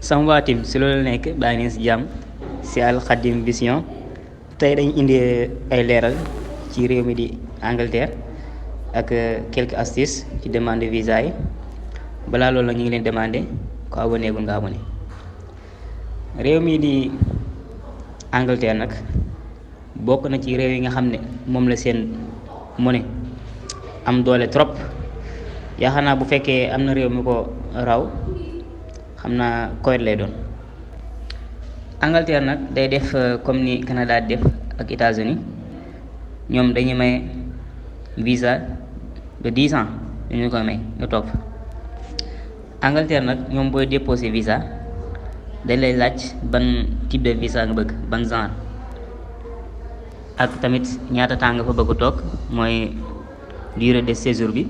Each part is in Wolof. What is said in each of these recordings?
sama waa tim si loolu nekk baa ngi si jàmm si Al Khadim Vision. Tey dañ indi ay leeral ci réew mi di Angleterre ak quelques astuces ci demande visa yi. balaa loolu nag ñu ngi leen demandé ko abonné gu nga abonné. réew mi di Angleterre nag bokk na ci réew yi nga xam ne moom la seen monnaie am doole trop. yaakaar naa bu fekkee am na réew mi ko raw xam naa Koweït lay doon. Angleterre nag day def comme ni Canada def ak États-Unis ñoom dañuy may visa de 10 ans dañu koy may nga toog fa. Angleterre nag ñoom booy déposé visa dañ lay laaj ban type de visa nga bëgg ban genre ak tamit ñaata temps nga fa bëgg toog mooy durée de séjour bi.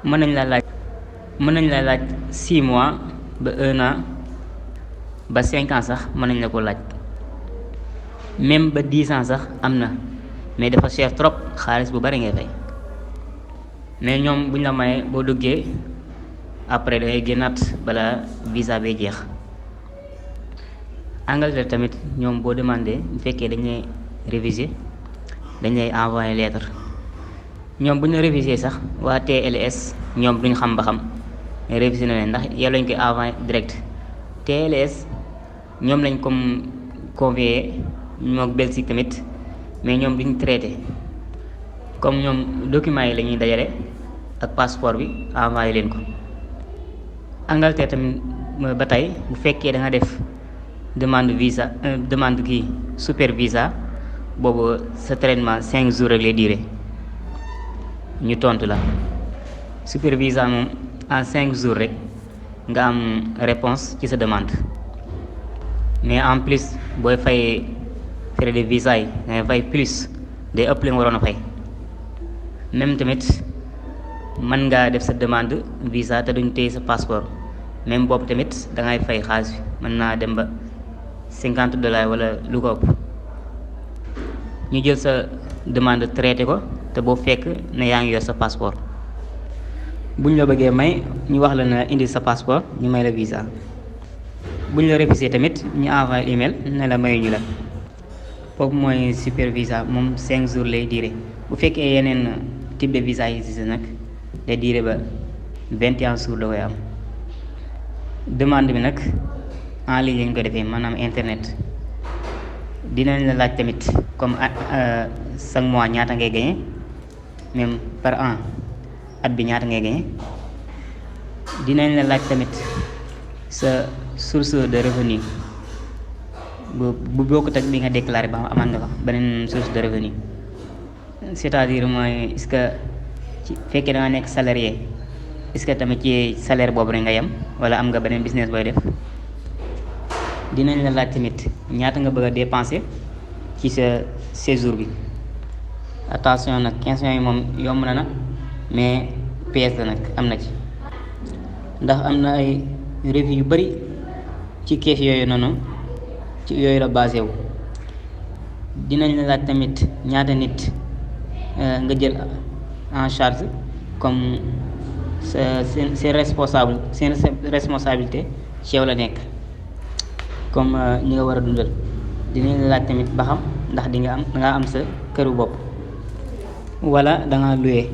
mën nañ la laaj 6 mois ba 1 an ba 5 ans sax mën nañ la ko laaj, même ba 10 ans sax am na, mais dafa cher trop, xaalis bu bari ngay fay. mais ñoom buñ la mayee boo duggee après dangay génnaat bala visa bay jeex. Angleterre tamit ñoom boo demandé bu fekkee dañ lay réviser dañ lay envoyer lettre. ñoom bu ñu réviser sax waa TLS ñoom duñ xam ba xam réviser na leen ndax yow lañ koy envoyer direct. TLS ñoom lañ comme convié mook Belgique tamit, mais ñoom duñ traité, comme ñoom documents yi la ñuy dajale ak passeport bi envoyé leen ko. Angleterre tamit ba tey bu fekkee da nga def demande visa demande kii super visa boobu sa traitement 5 jours rek lay duré ñu tontu la. super visa moom en 5 jours rek nga am réponse ci sa demande, mais en plus booy fay frais de visa yi ngay fay plus day ëpp li nga waroon a fay. même tamit mën ngaa def sa demande visa te duñ téye sa passeport, même boobu tamit da ngay fay xaalis bi mën naa dem ba $50 wala lu ko ëpp. ñu jël sa demande traité ko te boo fekk ne yaa ngi yor sa passeport. buñ la bëggee may ñu wax la ne indi sa passeport ñu may la visa. buñ la refusé tamit ñu envoyé email ne la mayuñu la. foofu mooy super visa moom 5 jours lay duré. bu fekkee yeneen type de visa yi si nag day duré ba 21 jours da koy am. demande bi nag en ligne lañ ko defee maanaam internet. dinañ la laaj tamit comme chaque mois ñaata ngay gagné, même par an at bi ñaata ngay gagné. dinañ la laaj tamit sa source de revenu bu bokkut ak bi nga déclaré ba amaan nga fa beneen source de revenu. c'est-à-dire mooy est-ce que ci fekkee da nga nekk salarié est-ce que tamit ci salaire boobu rek nga yem wala am nga beneen business booy def. dinañ la laaj tamit ñaata nga bëgg a dépenser ci sa séjour bi. attention nag question yi moom yomb na nag mais pièce la nag am na ci, ndax am na ay revue yu bari ci kees yooyu noonu ci yooyu la basé wu. dinañ la laaj tamit ñaata nit nga jël en charge comme seen responsabilité ci yow la nekk, comme ñi nga war a dundal. dinañ la laaj tamit ba xam ndax dangaa am sa këru bopp wala danga loué,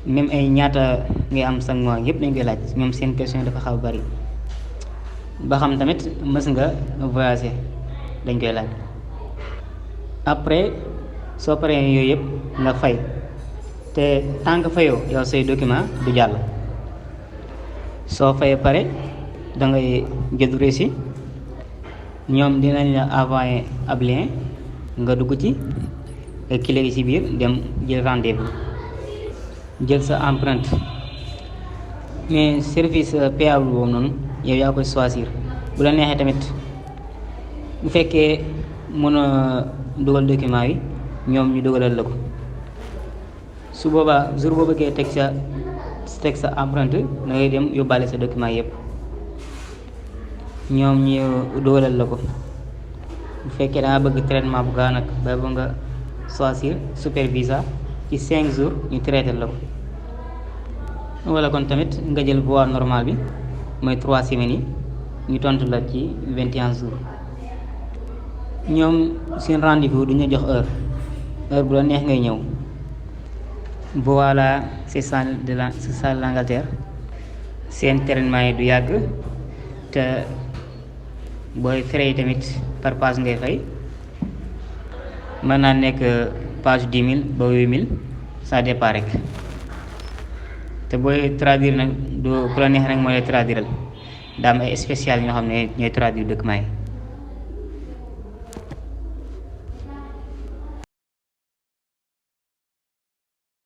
même ay ñaata ngay am sa mois yëpp dañ koy laaj. ñoom seen question dafa xaw bari. ba xam tamit mës nga voyager dañ koy laaj. après soo paree yooyu yëpp nga fay, te tant que fayoo yow say document du jàll. soo fayee pare da ngay jël reçu, ñoom dinañ la envoyer ab lien nga dugg ci cliquer ci biir dem jël rendez-vous jël sa empreinte. mais service payable boobu noonu yow yaa koy choisir. bu la neexee tamit bu fekkee mën a dugal document yi ñoom ñu dugalal la ko. su boobaa jour boo bëggee teg sa empreinte da ngay dem yóbbaale sa document yëpp ñoom ñu dugalal la ko. bu fekkee da nga bëgg traitement bu gaaw nag ba nga choisir super visa ci 5 jours ñu traité la ko. wala kon tamit nga jël voie normale bi mooy 3 semaines yi ñu tontu la ci 21 jours. ñoom seen rendez-vous duñu jox heure bu la neex ngay ñëw. Voilà, c'est ça l'Angleterre. seen traitement yi du yàgg te booy frais yi tamit par page ngay fay. mën naa nekk page 10 000 ba 8 000 ça dépend rek. te booy traduire nag du ku la neex nag mooy traduiral daa am ay spécial ñoo xam ne ñooy traduire document yi.